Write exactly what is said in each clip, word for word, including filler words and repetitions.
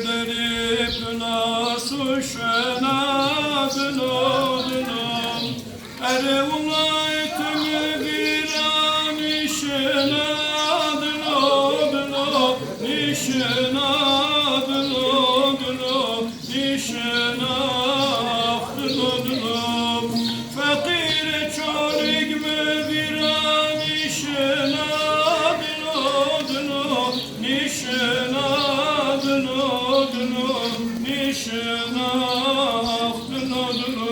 Derê pilas û şena dino dino. Erê wulay ti mi vîra nîşina dino dino, nîşina dino dino, nîşina ax dino dino. Feqîrê çolig mi vîra nîşina dino dino, nîşina dino dino, nîşina ax dino dino.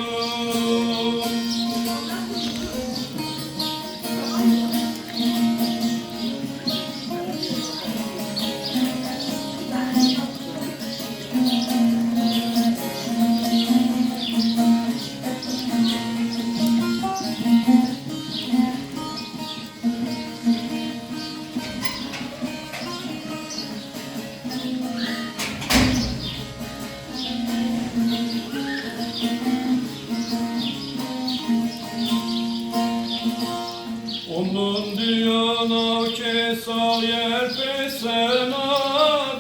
Umdun diyo naw ke sayer pêsena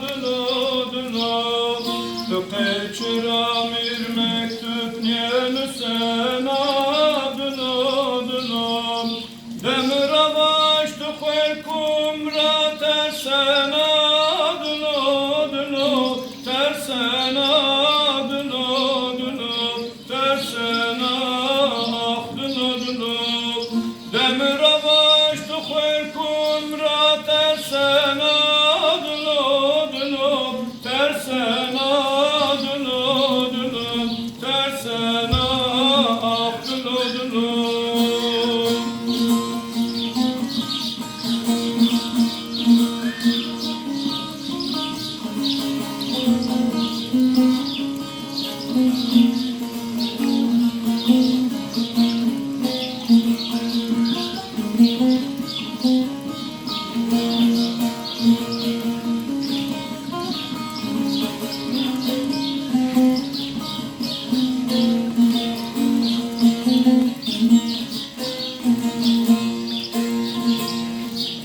dino dino. Tu qey çira mi r mektub nênusena dino dino. Demir avaşt xwelkum ra tersena dino dino, tersena dino dino, tersena ax dino dino. Demir avaşt xwelkum ra tersena dino dino, tersena dino dino, tersena ax dino dino.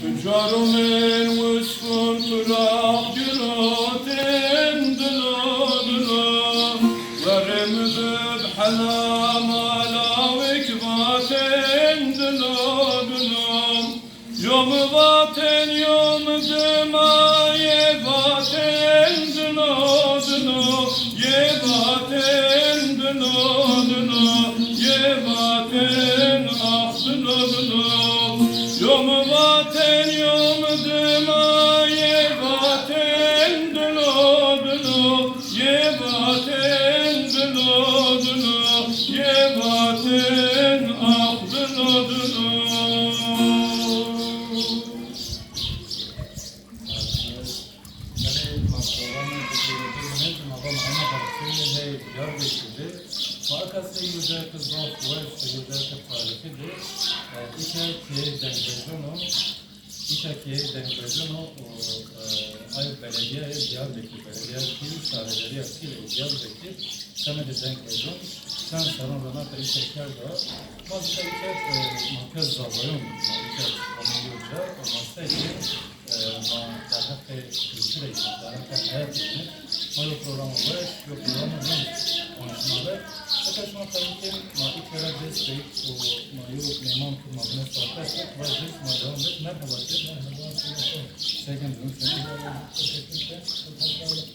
Tu carumên wisfun tu lax girotên dilo dilo. Werê mi bib hela malawik vatên dilo dilo. Yo mi vatên, yo mi dima yê vatên dino dino, yê vatên dino dino, yê vatên ax dino dino. Yo mi vatên, yo mi dima yê vatên dino dino. Yê vatên dino dino, yê vatên ax dino dino. Belê, ma programê di kêrê di minêt ma va ma ena xerçê hey Diyarbekir de. Ma eka sey yo derke zaf weş, yo derke tarîxî de, e, îke kê dengbêjon o. Îta ke dengbêjon o, o, e, ay belediye Diyarbekir, belediye Pîr, şaredariya Pîr û Diyarbekir, semedê dengbêjon, çend serran ra nata îta kerda. Ma zî îta, e, ma kes zavayon, ma îta, ma yo ca, ma sey ke, e, ma derheqê kulturê, derheqê heyatê, ma yo programa weş, yo programa rind onştîna ver. Eka şima qebul kên, ma î kere dest pey û ma yo meyman kur ma bine sohbet kir, va jês ma dewam bik. Merheba kir. Merheba, selamet. Seyken durum seni. Teşekkür ederim.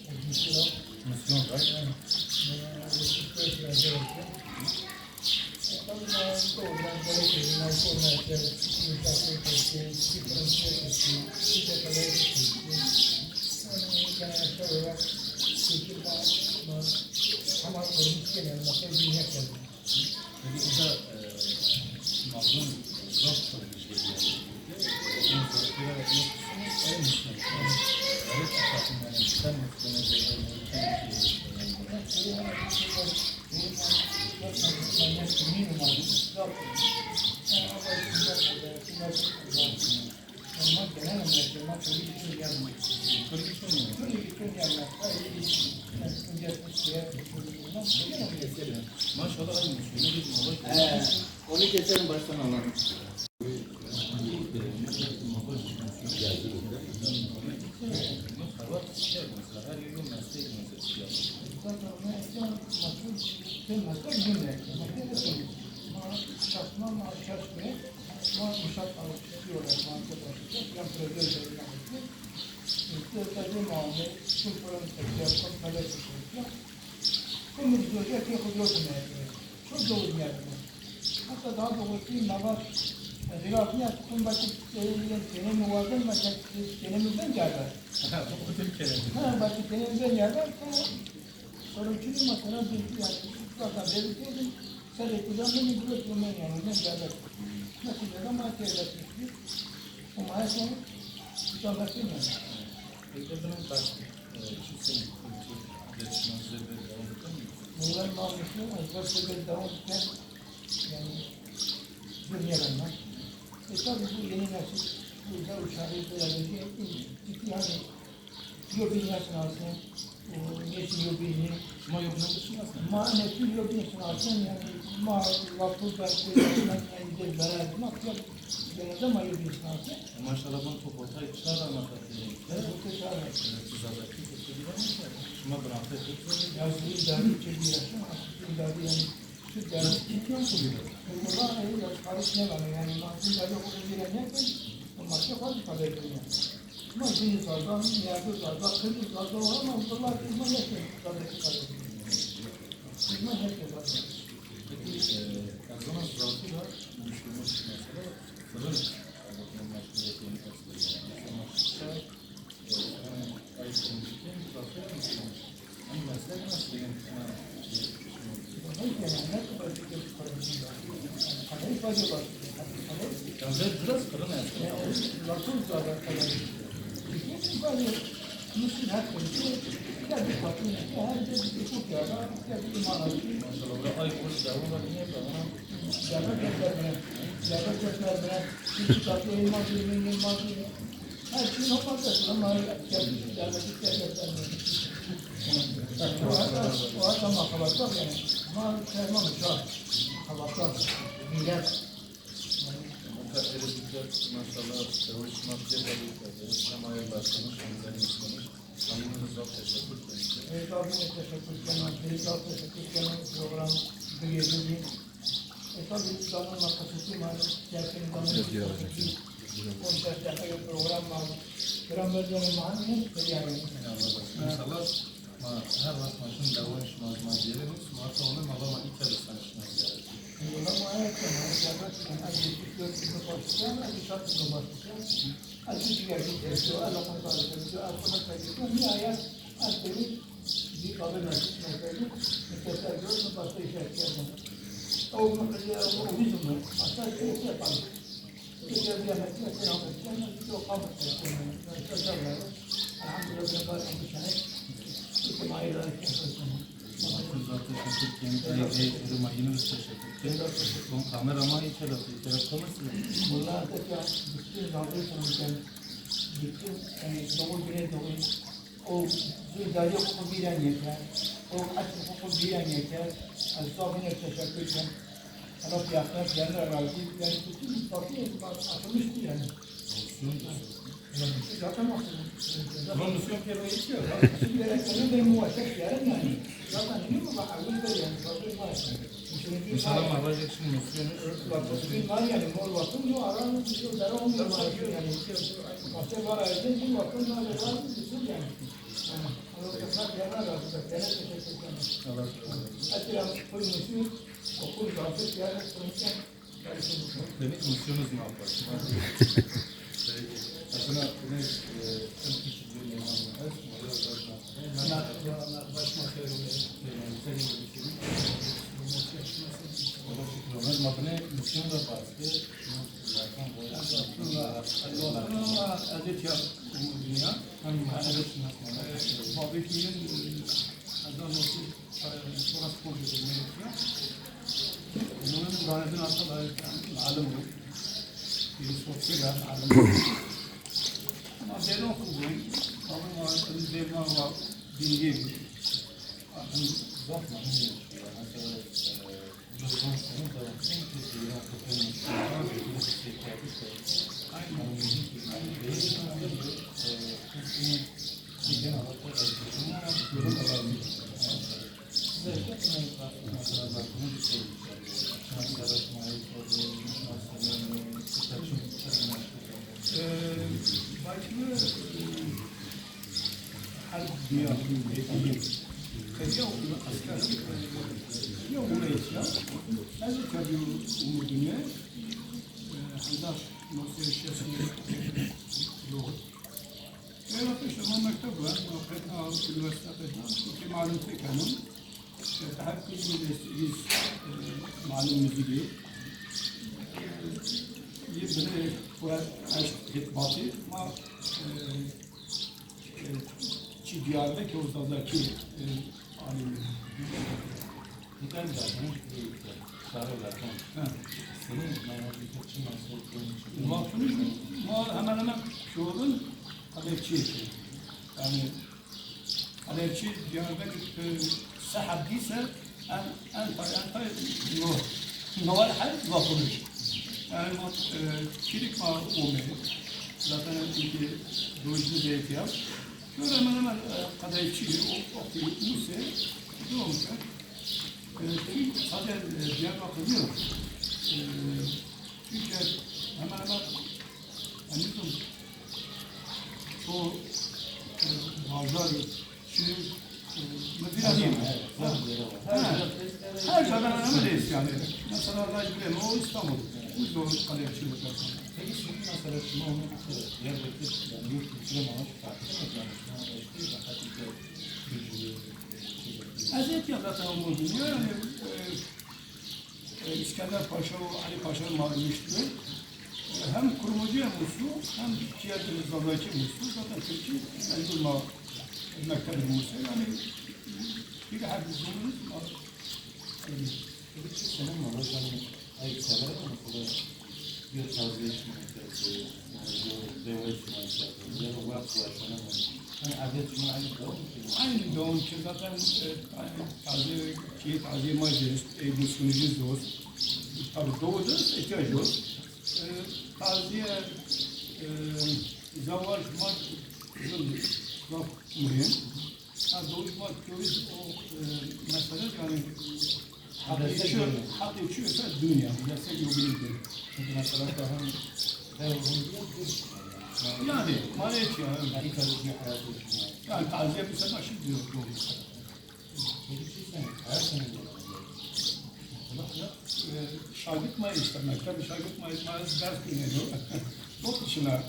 Misyon var. Ama korumuş genel masaya dünya geldi. Peki o da, e, mazlum, e, zor sorun bir şey diye. Bunun sonuçları ne kısmı? Aynı şey. Evet, efendim, yani sen muhtemelen Maşallah, aynı şey. Onu geçelim, baştan alalım. Her yıl mesleği Mesela yine, mesela ma şartma, ma şartma, ma inşaat alıp çıkıyorlar, ma çok açıkça, yan proje üzerine açıkça. İşte tabii ma ne, şu paranın tepkiye, çok para tutacak. Kumuz görecek ki kuruyorsun yani. Çok doğru yani. Hatta daha doğrusu, nava ziraatine tutum bakıp, e, tenemi vardı, bakıp tenemi ben geldi. Ha, bakıp tenemi ben geldi. Sonra, sonra çünkü mesela bir, yani, zaten belirtiyordum. Sen de kullanmayın, bırakıyorum ben yani. Ben geldi. Nasıl geldi ama geldi. Ama her şey, bir tane bakayım yani. Peki bunun kaç, e, çiftçinin, geçmezleri devam ediyor mu? Bunların almışı, az başta bir devam eder. Yani, bir yer anlar. E, tabii bu yeni nesil, bu da uçarı da yani, ciddi yani, yobin yaşın alsın, e, nesil yobini. Ma yobin yaşın alsın? Ma nesil yobin yaşın alsın, yani, ma lafı da, yani, de zarar, ma, genelde ma yobin yaşın alsın. E, maşallah, ben çok ortaya çağır anlatayım. Evet, ortaya çağır. Evet, siz zaten çok seviyorum. Şuna bıraktık. Ya, sizin derdi çok iyi yaşın, sizin derdi yani, Türkiye'de. Nasıl imkan soruyor? Vallahi ya, karışmıyorlar yani. Nasıl da yok, öyle bir yer yok. Ama çok fazla kadar görüyor. Ama şimdi zaten, yerde zaten, kırmızı zaten var ama vallahi kızma yok. Zaten kadar görüyor. Kızma yok zaten. Peki, e, o zaman zaten da düşünmüş mesela fırın, e, bakın, meşguliyetini gösteriyor. Mesela, Maşallah, ay kuruş devam var, niye devam? Her şey olmaz, ama gelmedi, gelmedi. O adam, o adam akılacak yani. Ama sevmem, çok akılacak. Millet. Mutlaka, maşallah, çalışmak diye tabii ki. Ama yoldaşlarımız, kendilerini istemiş. Hayırınızla teşekkür ederim. Evet, abime teşekkür ederim. Hayırınızla teşekkür ederim. Program bir yerde değil. E, tabii, zamanla kasıtlı var. Gerçekten zamanla kasıtlı. Konser yapıyor, program var. Program böyle zamanla hep yani. Eyvallah. İnşallah, ma, her vakit maşın devam şima, ma gelelim. Şima hatta onu ma, ma ilk kere sen şima gelelim. Eyvallah, ma evet, ama gerçekten az yetmiş dört yıllık başlayacağım, az üç yıllık başlayacağım. Açık bir gerçek yaşıyor, Allah korusun, Allah korusun, Allah korusun. Nihayet, az beni bir kadın açık mesajı, müstesna görürsün, başka işe ihtiyacım var. O, o bizim mi? Başka bir şey yapalım. Bir de bir yemek, bir şey yapalım. Bir de o kalmak istiyorum. Elhamdülillah, ben bu sene iki mayıda yapıyorum. Zaten teşekkür ederim. Ay, ay, ay, ay, yine de teşekkür ederim. Son kamera ama hiç alakası yok. Telefon nasıl? Bunlar da ya, bütün dalga konuşan, bütün, yani, doğu güneydoğu, o zürdali hukuku bilen yeter, o aç hukuku bilen yeter, az daha yine teşekkür ederim. Allah bir yaklar, yerler razı, yani, bütün bakıyor, bak, atılmıştı yani. Komisyon da. Komisyon zaten var. Komisyon pêro yetiyor. Şimdi gerektiğini ben muvaffak yarın yani. Zaten değil mi? Bak, evvel de yani, zaten var. İnşallah Allah için komisyon. Bak, komisyon var yani, mor bakın, bu ara bir şey daha olmuyor yani. Başka var, ayrıca bir bakın, var, var, bir şey yani. Yani, Allah razı olsun. Allah razı olsun. Hadi ya, koyun komisyon, okul razı, yani, komisyon. Demek ki mısırınız ne yapar? Aslında ne, e, en küçük bir neyman mı? Başma sebebi. Ama ne mısırın da bazı. Aslında, adet ya, dünya. Hangi mısırın? Babetinin, e, azam olsun. Sonra spor yapıyor. Bunun zanedin aslında alim bu. Bir spor ya, alim. Ama ben okudum. Ama derman var, bilgi. Adım uzatma. Mesela, e, yoldan sonra da aynı. Aynı. Ee, Bakımı, e, her dünya, e, kediya okulu asker, e, ya okula yetişiyor. Ben de tabii umudunu, e, hezar noktaya şişesini yok. Ê ra pişt ma mekteb ra, ma qedna unîversîte qedna, çunke malimtî keno. Ê, teheqqî mi de hîs, e, malim muzîkî. Ê, yê binê xo eşt hêt batî, ma, e, e, çî Diyarbekir û Zazakî, e, alîmî. Nîkan zaten, e, sarı zaten. Ha. Senin, yani, bir çi mesele, senin çi Vaktiniz mi? Ma hemen hemen çoğunun Qedevçî. Yani, Qedevçî Diyarbekir, e, se heb dîse en, en tay, en tay no, no her Vaktiniz. Yani, ma, e, kîrik ma ome. Zaten ilki dojni zeytiya. Şöyle hemen hemen, e, Qedevçî, o, o ki use, doğum E, Türk sadece, e, Diyarbakır yok. E, Türkiye hemen hemen, yani, çoğu, e, bazar, şey, e, mesela, her, her yerde hemen hemen reis yani. Mesela, Lajbire mi o İstanbul. Biz de o kadar bir şey yok. Peki şimdi mesela şimdi onu, e, Diyarbakır, yani yurt dışına mı fark etmez yani. Şimdi işte, Eziyet ya zaten o dünya yani, e, e, İskender Paşa û Elî Paşa ma miştî. E, hem kurumacı hem usu, hem diğer Zazakî usu, zaten Türkçe mecbur ma mektebî usu. Yani bir her bir zaman ma, e, Peki, senin mi? Hocam, ayıp sever mi? Mesela, bir taziye içmeye geldi, yani, bir deva içmeye geldi, ya da waqt başına mı? Hani, adet mi aynı doğum ki? Aynı doğum ki zaten, e, yani, taziye, ki taziye ma deriz, e, bu sunucu dost. Tabii doğuda ihtiyaç yok. E, taziye, e, zavaj ma, zaf mühim. Ha, doğru, bak, doğru, o, e, mesele yani, hak geçiyor, hak geçiyorsa dünya, destek yok değil. Çünkü mesela daha, daha uygun diyor, bu. Yani, maalesef ya, evet. Yani, tabii bir hayat yok. Yani, taziye bir sefer şimdi yok, doğru. Peki, siz sen, her sene mi? Bak ya, e, şagird ma işte, mektep şagird ma, ma ders dinliyor. Yurt dışına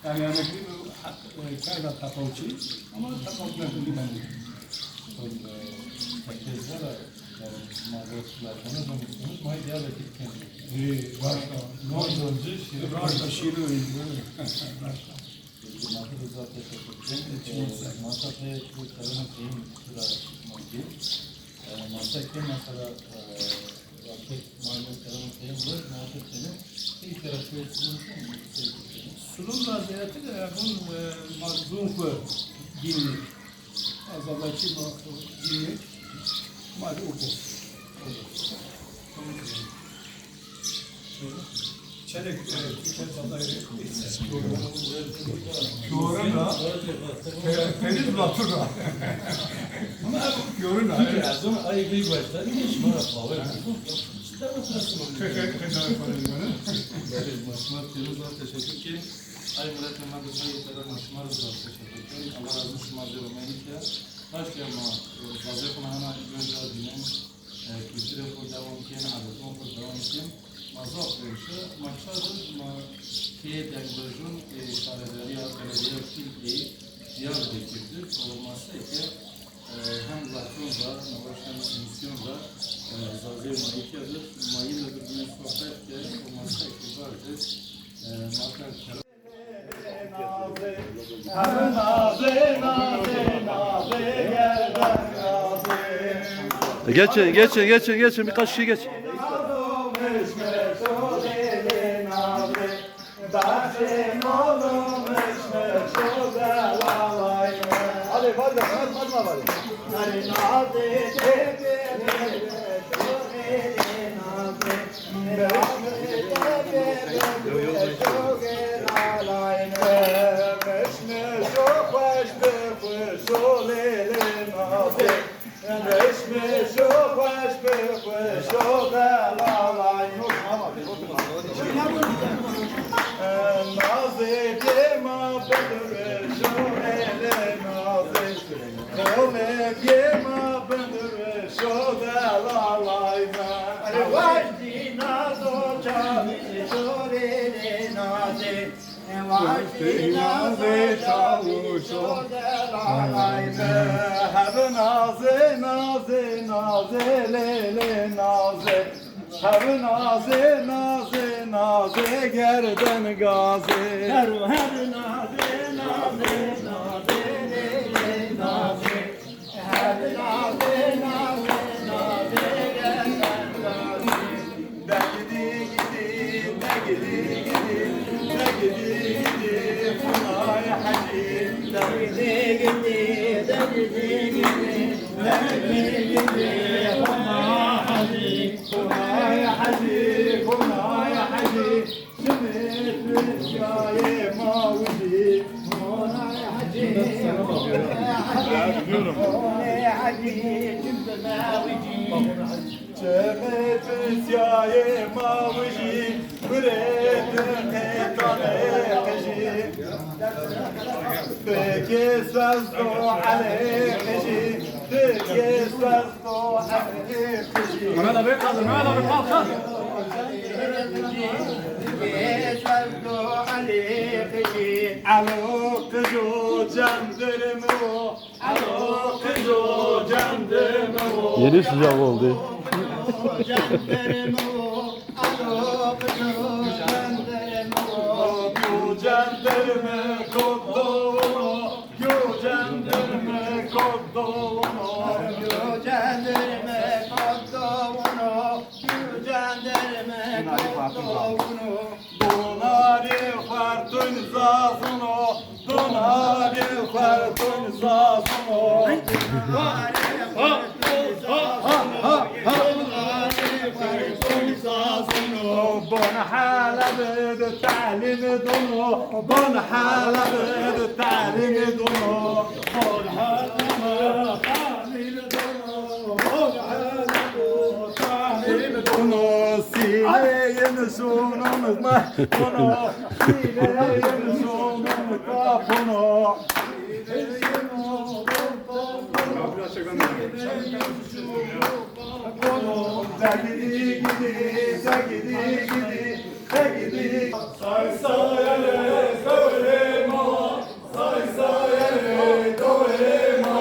Yani emekli bu hak, e, kayda tefavçî ama tefavçî bilmem. Tezgara, e, ma da platforma da musunuz, ma Diyarbakır kendi. Ee, başka. Ne oldu? Başka şiir öğrendim. Başka. Masa da zaten teşekkür ederim. Masa da bu tarafın şeyin sıra mümkün. E, masa ki mesela, e, Wextê ma ino kerem peyam ro, ma wextê tene, ey tera şoyê Sulum kon, sey kutene. Sulum ra zêdetir, e, vun, e, ma zûn xwu dînî. Azadakî ma xwu dînî. Ma de o ko. Tamam. Çelek, e, Türkiye pazarı. Yoruna, Feriz Batur'a. Yoruna. Çünkü az önce ayı bir başta, bir de şımarı pahalı. Teşekkür ederim. Teşekkür ederim. Ay millet, ma da sayı kadar şımarı da teşekkür ederim. Allah razı olsun, şımarı da. Başka ama, e, bazı konularına önce dinleyin. E, kulturê xo dewam kên, adetên xo dewam kên. Ma zaf xweş o. Ma ça de ma kê dengbêjon, e, şaredarîya, belediya kî ê Diyarbekir de, o ma seke, e, hem zaten da, ma baş hem emisyon da, e, zazê ma yî kerdî, ma yîne birbirine sohbet ke, o ma seke bar de, e, ma kerd. Geçin, geçin, geçin, geçin. Birkaç kişi geç. Hadi, hadi, hadi, hadi, hadi. Nazê dê ma bidir şorê lê nazê. Xolê dê ma bidir şorê lalay ma. Erê vay. Nazê dê ma bidir şorê lê nazê. Hev nazê, nazê, nazê, lê, lê, nazê. Hev nazê, nazê, nazê, gerden gazê. Hev, hev nazê, nazê, nazê, lê, lê, nazê. Degidî gidî, degidî gidî, degidî gidî, xunay hecî. Degidî gidî, degidî gidî, degidî gidî, xunay hecî. Xunay hecî, xunay hecî. Çimê Tirkîyayê ma wijî. Xonay hecî, xonay hecî, çimê ma wijî. Çimê Tirkîyayê ma wijî, gurê Tirkîtanê qijî. Pekê sez do elê qijî, pekê sez Mehmet abi kaldır, Mehmet abi kalk, kalk. Elo qijo cendirmi o, elo qijo cendirmi o. Yeni sıcak oldu. Cendirmi o, elo qijo cendirmi o. Bu cendirmi kotlo o. Yo cendirme kot do vuno. Yo cendirme kot do vuno. Yo cendirme kot do vuno. Donarê xertun zazuno. Donarê xertun zazuno. Donarê xertun zazuno. Bon Helebê de tehlîl dono, bon Helebê de tehlîl dono. Bon Helebê tehlîl dono, bon Helebê tehlîl dono. Sîleyê nişûnûn ma kono, sîleyê nişûnûn ka kono. Zegidî gidî, zegidî gidî, zegidî. Say say elê dorê ma, say say elê dorê ma.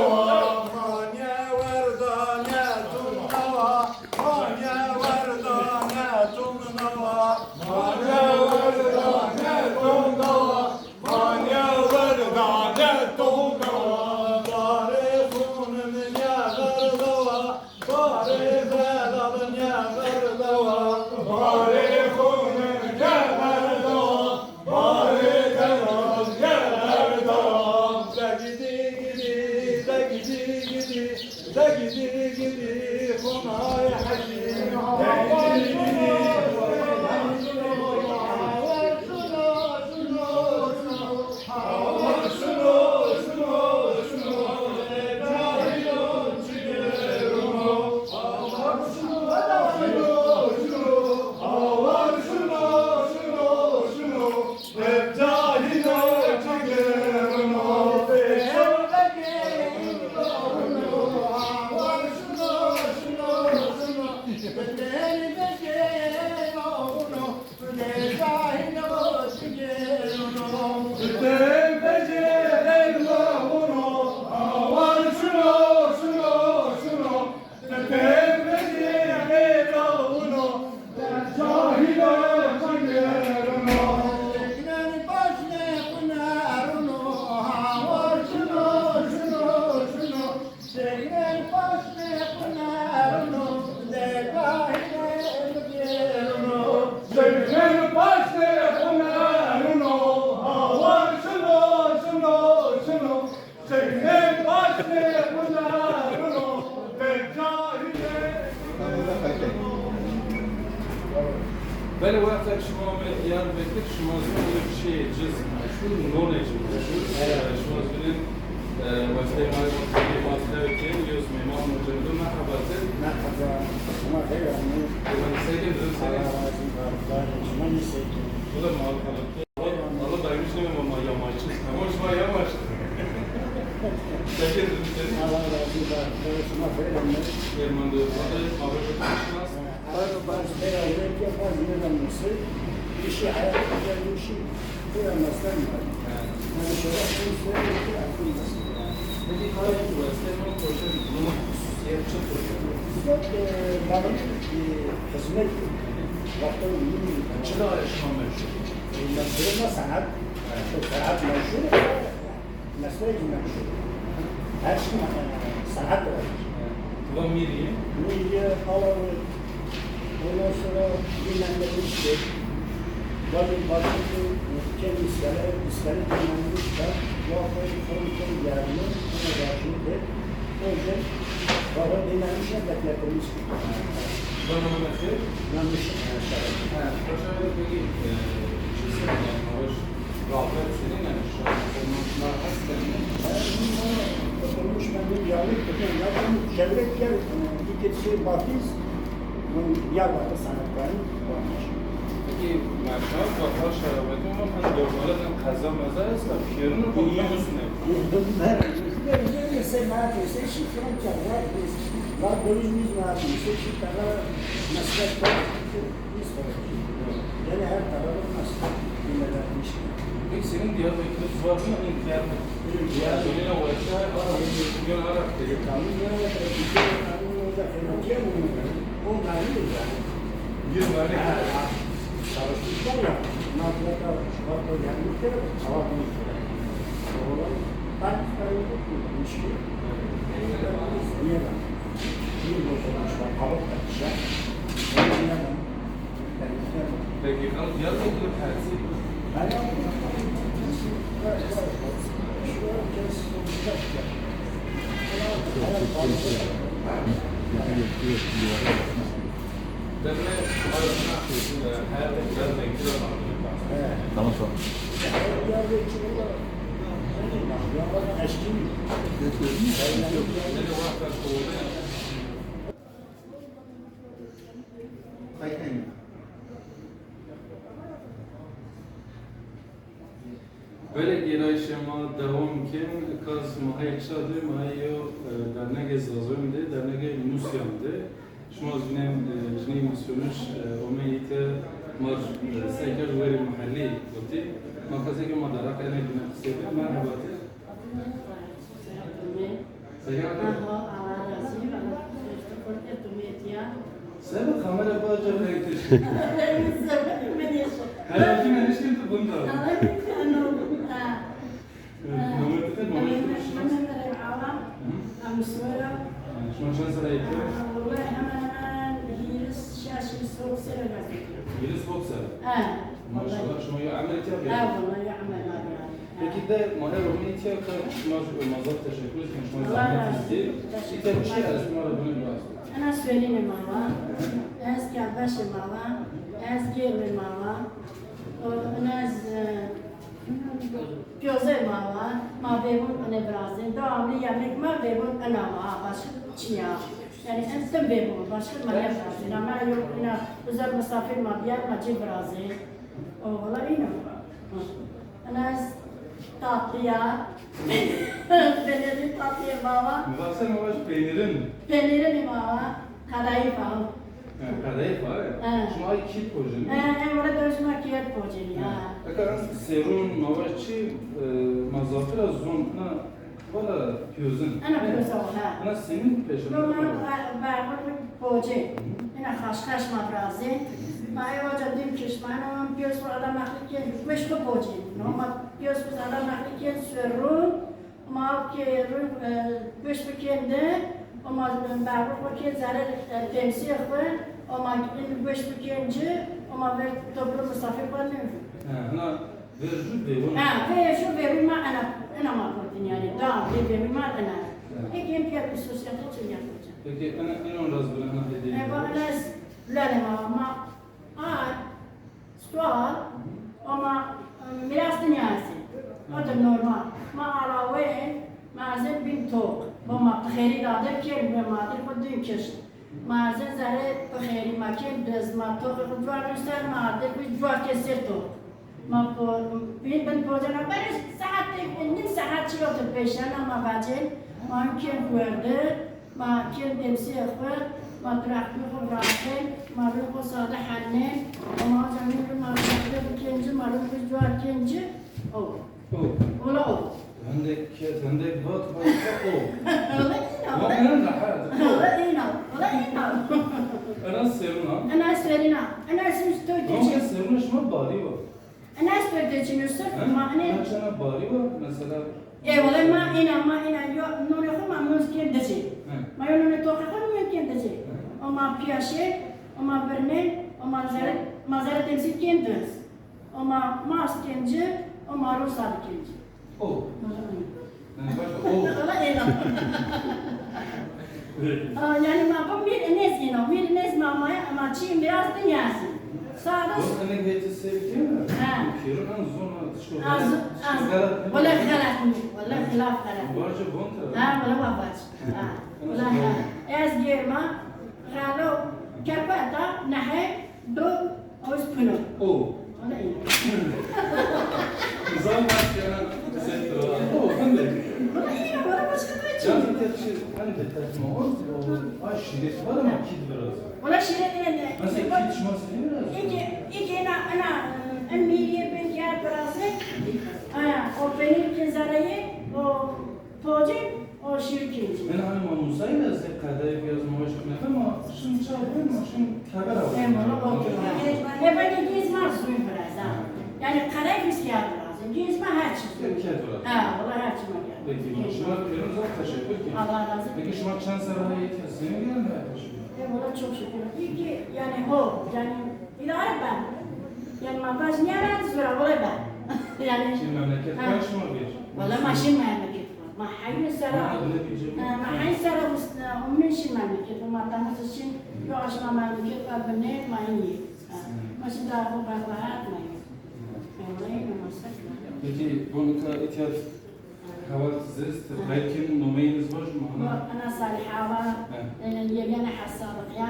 Manya werda ne tundawa, manya werda ne tundawa, manya werda ne tundawa. Manya werda ne tondawa, barê xunê mi nêverdawa, barê zelal nêverdawa, barê xunê mi nêverdawa, barê zelal nêverdawa. Zegidî gidî, zegidî gidî. Zegidî gidî xonay hecî. Belê, wexta ke şima ame Diyarbekir, şima zî û çiyê ci zî meşhur, nonê ci meşhur. E, şima zî binên, e, wextê ma, wextê ma zî dewê kên, yo zî mêman mucim bi, merheba ti. Merheba, şima xeyr amê. Ermando, ma de, ma de şinas. Bazı, bazı beraber ki bazı neden nasıl? İşi hayatı güzel bir şey. Bu da nasıl mı? Yani şöyle bir şey ki aklımda. Peki, kayıt üniversite, ne proje, ne hususiyet, ne proje? Bizde, e, bana, e, hizmet, vatan, milli. Çıra ayrışma meşhur. E, meşhur da sanat. Evet. Çok sanat meşhur. Meslek meşhur. Her şey, e, sanat var. Evet. Va mîrî? Mîrî, alavı, ondan sonra bilmem ne işte. Bazı, bazı, e, kendi iskele, iskele bilmem ne işte. Bu hafta fırın fırın geldi. Ona da şimdi o yüzden baba dinlenmiş, beklettirmiş. Bana nasıl? Yanlış, e, şey. Ha, başarılı peki, e, çizim, yani, hoş, rağbet senin, yani, şu an, şuna has senin. Oturmuş ben bir yanlış dedim. Ya ben çevre gel, e, bir şey bakayım. Bunun Diyarbakır sanatlarını varmış. Peki, Merşan, Vatan Şerbeti ama hani normalde qeza meza esta, piyerun o konuda üstüne. Bunlar, bunlar, bunlar, sen ne yapıyorsun? Sen şu fırın çal, var, var, döviz biz ne yapıyorsun? Sen şu kadar meslek var, biz var. Yani her tarafı meslek, millet yapmış. Peki senin Diyarbakır'da var mı? Hani Diyarbakır, Diyarbakır'da var mı? Yön Arap dedi. Tamam, ya, orada fena diyemem. O mali yani. Bir mali. Ha, ha. Çalışmışlar ya. Bunlar da Şubat'ta gelmişler. Hava bulmuşlar. Oralar ben çıkarıyorum. Niye ben? Bir bozulmuş var. Kabuk takmışlar. Onu bilemem. Peki, Diyarbakır tersi. Tamam, tamam. Belê gêrayîşê ma dewam kên, kaz ma heyk şa de, ma yo, e, dernegê Zazon de, dernegê Musyan de. Şima zî vînên, e, jinê Musyonuş, e, omey îte ma, e, qisey kerd, werî muhellî gotî. Ma qisey kerd, ma derheq ene bîne qisey kerd. Merheba ti. Seyran. Aha, Allah razı olsun. Sebe kamera baca renkli. Sebe menîş. Herhalde menîş tu bunda. Ama ben ha. Nameti de, nameti de. Nameti de awa. Amsora. Şima çend serre yê? Vallahi hemen hemen hîris şeş, hîris hot serre. Hîris hot serre. Ha. Maşallah, şima ya emel tîya. Ha, vallahi ya emel. Peki de ma ero mi tîya ka şima, ma zaf teşekkür ederim. Şima zahmet istî. Îte bir şey ez şima ra bunu biraz. Ena Swerînê ma va, ez Kelbeşê ma va, ez Gêrmê ma va, ena ez, e, Piyozê ma va, ma vêvûn ene virazên. Devamlı yemek ma vêvûn ena ma, başka çiya. Yani en tim vêvûn, başka ma nêvirazên. Ama yok ena özel misafir ma biyar, ma ci virazên. O, wala ino. Ena ez tatlıya. Peynirli tatlıya ma va. Mivase ma va peynîrin. Peynîrin ma va. Kadayıf a. Ha, kadayıf a, evet. Ha. Şima ay kî pocin? Ha, ha, wala dojima kî pocin ya. Ha. Eka ez serun ma va çi, e, ma zafira zon na. Wala piyozin. Ena piyoza, ha. Ena senin peşin. No, ma ba-, berxud pocê. Ena xaşxaş ma virazê. Ma ê oca dîm kişt, ma ena piyoz xu ala mexlî kên, gueşt xu pocê. No, ma piyoz xu ala mexlî kên, swerrû. Ma ke rû, e, gueşt xu kên de, o ma berxud xu kên zere, e, temsîyê xu, o ma in gueşt xu kên ci, o ma ver toplu misafir xu nê. Ha, ena Verjû vêvûn. Ha, verjû vêvûn ma ena, ena ma kotîn yanî. Da, vê vêvûn ma ena. Ha. Eke em pîya hususîyete çin ya koca. Peki, ena, ena raz bina ena hediye. E, ba, ena ez, lale ma, ma, a, sual, ama, e, miras dinya zî. O da normal. Ma alawe, ma zî bin tok. Bo ma pixêrî da de kên, ma dî xu dîn kişt. Ma zî zerê pixêrî ma kên, biz ma toxê xu cuar nusar, ma ardê xu cuar kên sêr tox. Ma po-, bin, bin pocena, berê saetê, nîm saet çîyo tu pêşena ma vacên, ma him kên huerde, Ma kên demsîyê xwu, ma turaxtî xwu viraştên, ma rûn xwu sade helnên, û ma aca nî rûn ma rûn xwu kên ci, ma rûn xwu cuar kên ci. O. O. Ola o. Hindek kes, hindek vat, vat o. Ola îna, ola îna. Ola îna, ola îna. Ena serûn a? Ena serîn a. Ena serûn to. Ama serûn şima barî wa. Ena stor de çin o, sirf ma ene. Ha, çana barî wa, mesela. E, wele ma ena, ma ena, yo, nonê xo ma muz kên dicê. He. Ma yo nonê toqê xo muz kên dicê. He. O ma pîya şê, o ma birnê, o ma zere, ma zere temsîl kên diz. O ma mars kên ci, o ma rosa de kên ci. O. Wele ena. Yanî ma bi mîr inêz îno, mîr inêz ma maya, ma çî biraz din yazî. Sade. Bos ene geçi sevkî mi? Ha. Kêro en zona tişko. Az, az. Wele xelet mi? Wele xilaf xelet. Barca bon tira. Ha, wele wa bac. Ha. Wele ha. Ez gêrma, xalo, kepeta, nehe, do, Oz kuno. O. Wala iyi. Zan başkana sektor. O, hande. Wala iyi, wala başka ne için? Ya bir tek şey, hani de takma oz, o, ay şiret var ama kid biraz. Wala şiret ne ne? Mesela kid şima senin biraz. İki, iki na, ana, en miriye ben ya biraz. Ana, o peynir kizarayı, o Tocê o şîrkîncî. Ena hanî ma musayî ra zê qedayî biraz ma weş kime ma şin ça bû ma şin teber a. Ema otur. E, belki gîz ma zûy biraz ha. Yanî qedayî biz ya biraz. Gîz ma her çi zûy. Ked biraz. Ha, wala her çi ma geldi. Peki, şima pêrin zaf teşekkür ki. Allah razı olsun. Peki şima çend serre yê kesini geldi? E, wala çok şükür. İyi ki, yanî ho, yanî îdare ben. Yanî ma baş niye ben zura, wala ben. Yanî. Şin memleket ben şima bir. Wala ma şin memleket. Ma heyîn sera, ha, ma heyîn sera umnên şin memleket. Ma tamız şin, yo aşma memleket, ma binê, ma heyîn. Ma şin daha bu berbahat ma yî. Peki, bu nika îtya heval zist, belki nomeyiniz var mı? Ana Saliha var, yegane Hesabık ya,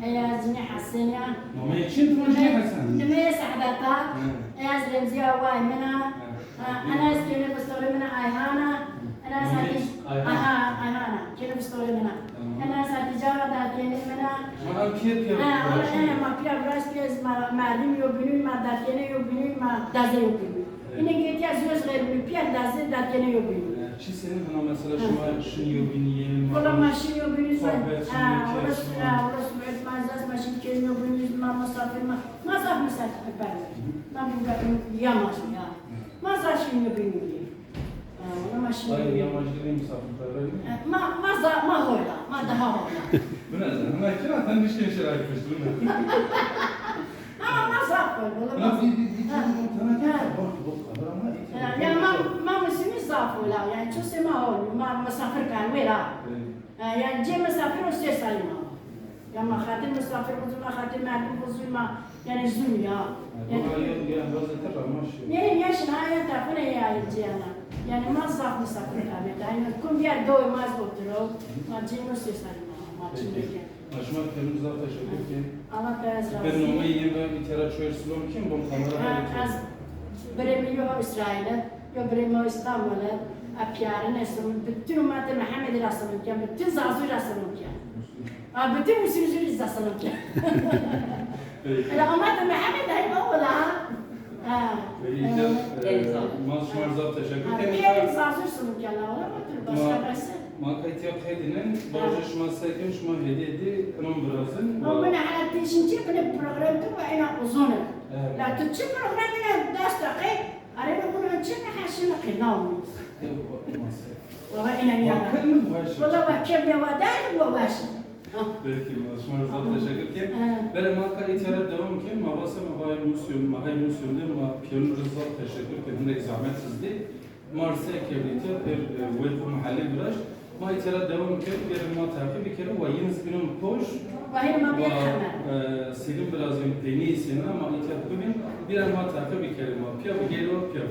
eya zine Hesen ya. Nomey çin tu zine Hesen? Nimeye Sehbeta, eya Remziya vay mina. Ha, ena ez kênê bistorê min a Ayhan a. Ena ez Hatice. Aha, Ayhan a. Kênê bistorê min a. Ena ez Hatice ra dadkênê min a. Ma pîya pîya. Ha, e, ma pîya biraz pîya, ma merdim yo binûn, ma dadkêne yo binûn, ma daze yo binûn. Îne getiya zû ez xeyrî pîya daze dadkêne yo binûn. Çi senin hana mesela şima şin yo binî yê, ma. Wala ma şin yo binî zû. Ha, wala, wala ma zas ma şin kênê yo binî, ma misafir ma. Ma zaf misafirperwer. Ma bî ya ma ya. Ma zaf şîrîn binî. Ha, ona ma şîrîn. Ay, yamacı değil, misafirperver değil mi? E, ma, ma za, ma hola, ma daha hola. Bu ne sen? Bunlar kira sen düşkün şeyler yapmıştın. Ama ma zaf hola. Buna bir, bir, bir tane, tane bak, bak, kamera ama. Ya, ya ma, ma musimi zaf hola. Yanî çose ma hola, ma misafirperwer a. Ha, yanî cê misafir o sê sayma. Ya ma xatir misafir xo zû, ma xatir merdim xo zû, ma yanî zû ya. Yanî, yanî, yanî, bazı tepar ma şi. Yanî, ya şina ya tepune ya ciyana. Yanî, ma zaf misafir kabet. Yanî, kum bir yerde o ma zaf oturo. Ma cîno sesarî ma, ma çi beke. Ma şima kemî zaf teşekkür ki. Allah te ez razı. Ben nomeyi yeme itera çoğer silom kim, bon kamera. Ha, ez birê mi yo İsrail'e, yo birê mi İstanbul'e. A piyarine silom, bütün ümmeti Muhammed'i ra silom ken, bütün Zazû ra silom ken. A, bütün Müslümanları da selam ki. Peki. Öyle ama da Mehmet ayıp oldu ha. Ha. Peki, e, ma şima zaf teşekkür ederim. Peki, sağ olsun ki Allah, ola otur, başka birisi. Ma kayıt yap hedinen, bazı şima sekin, şima hediye de, inan birazın. Ama bana hala teşince, bana program tu, ve ena uzun. Evet. La Türkçe program ena ders dakika, arada bunu açın, ha, şimdi kıyma olmuyor. Yok, olmaz. Wala ena ya. Wala wa kemî wa der wa baş. Peki, ma şima zaf teşekkür ken. Belê ma ka îtya ra dewam ken, ma vase ma vay musyon, ma hay musyon de ma piyano ra zaf teşekkür ken. Hindek zahmet sizdi. Ma rse kerdî te, pêr, e, welcome hale viraşt. Ma îtya ra dewam ken, pêr ma taqîb kerdî, wa yin zî bînon poş. Wa hên ma bî hemen. E, Selim biraz yin peynî sena, ma îtya bibîn, bîra ma taqîb kerdî, ma piya bigêrî wa piya.